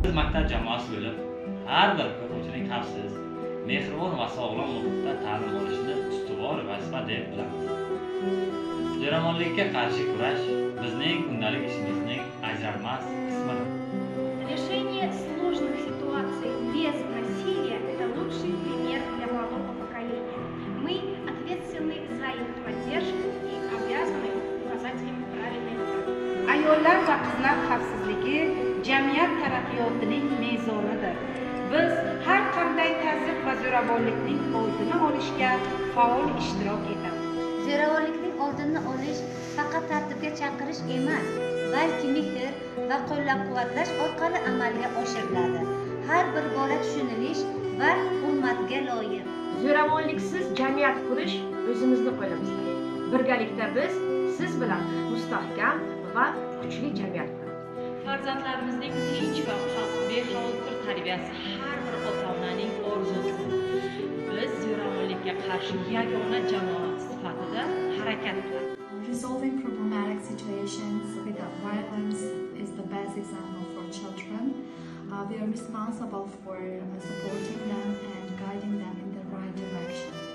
Biz maktab jamoasi bo'lib, har bir o'quvchining xavfsiz, mehribon va sog'lom muhitda ta'lim olishini ustuvor vazifa deb bilamiz. Zo'ravonlikka qarshi kurash bizning kundalik ishimizning ajralmas qismidir. Решение сложных ситуаций без насилия – это лучший пример для молодого поколения. Мы ответственны за их поддержку и обязаны указать им правильный путь. Ayollar va qizlar xavfsizligi jamiyat taraqqiyotining mezonidir. Biz har qanday tazyiq va zo'ravonlikning oldini olishga faol ishtirok etamiz. Zo'ravonlikning oldini olish faqat tartibga chaqirish emas, balki mehr va qo'llab-quvvatlash orqali amalga oshiriladi. Har bir bola tushunilish va hurmatga loyiq. Zo'ravonliksiz jamiyat qurish o'zimizni qo'limizda. Birgalikda biz siz bilan mustahkam va kuchli jamiyat quramiz. Farzandlarimizning tinch va bexavotir tarbiyasi har bir ota-onaning orzusi. Biz zo'ravonlikka qarshi yagona jamoa sifatida harakat qilamiz. Resolving problematic situations without violence is the best example for children. We are responsible for supporting them and guiding them in the right direction.